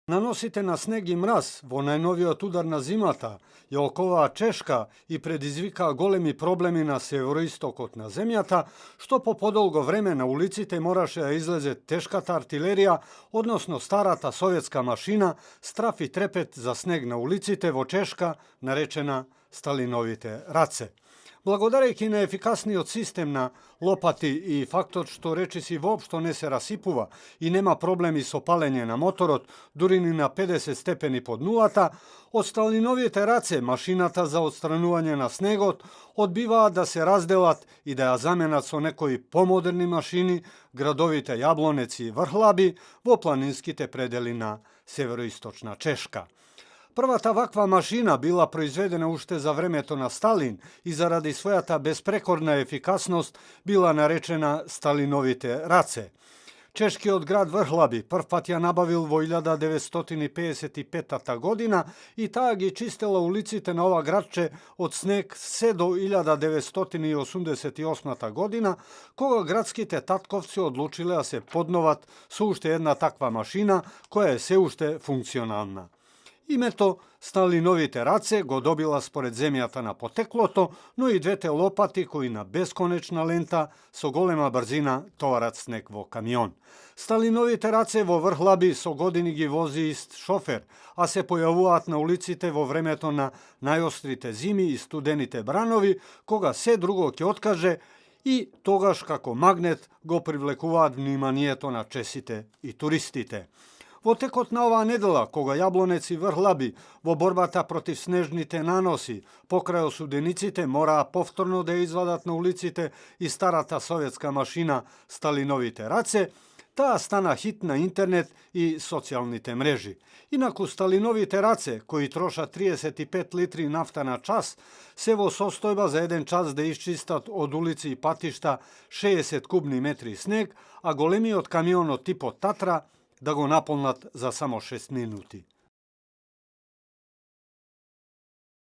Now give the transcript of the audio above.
Наносите на снег и мраз во најновиот удар на зимата ја оковаа Чешка и предизвикаа големи проблеми на североистокот на земјата, што по подолго време на улиците мораше да излезе тешката артилерија, односно старата советска машина с траф и трепет за снег на улиците во Чешка, наречена Сталиновите раце. Благодарејќи на ефикасниот систем на лопати и фактот што речиси воопшто не се расипува и нема проблеми со палење на моторот, дури ни на 50 степени под нулата, од Сталиновите раце машината за отстранување на снегот одбиваат да се разделат и да ја заменат со некои помодерни машини градовите Јаблонец и Врхлаби во планинските предели на североисточна Чешка. Првата ваква машина била произведена уште за времето на Сталин и заради својата безпрекорна ефикасност била наречена Сталиновите раце. Чешкиот град Врхлаби првпат ја набавил во 1955 година и таа ги чистела улиците на ова градче од снег се до 1988 година, кога градските татковци одлучиле да се подноват со уште една таква машина која е се уште функционална. Името Сталиновите раце го добила според земјата на потеклото, но и двете лопати кои на бесконечна лента со голема брзина товарат снег во камион. Сталиновите раце во Врхлаби со години ги вози ист шофер, а се појавуваат на улиците во времето на најострите зими и студените бранови, кога се друго ќе откаже и тогаш како магнет го привлекуваат вниманието на чесите и туристите. Во текот на оваа недела, кога Јаблонец и Врхлаби во борбата против снежните наноси покрај осудениците мораа повторно да извадат на улиците и старата советска машина Сталиновите раце, таа стана хит на интернет и социјалните мрежи. Инаку Сталиновите раце, кои трошат 35 литри нафта на час, се во состојба за еден час да исчистат од улици и патишта 60 кубни метри снег, а големиот камион од типот Татра да го наполнат за само 6 минути.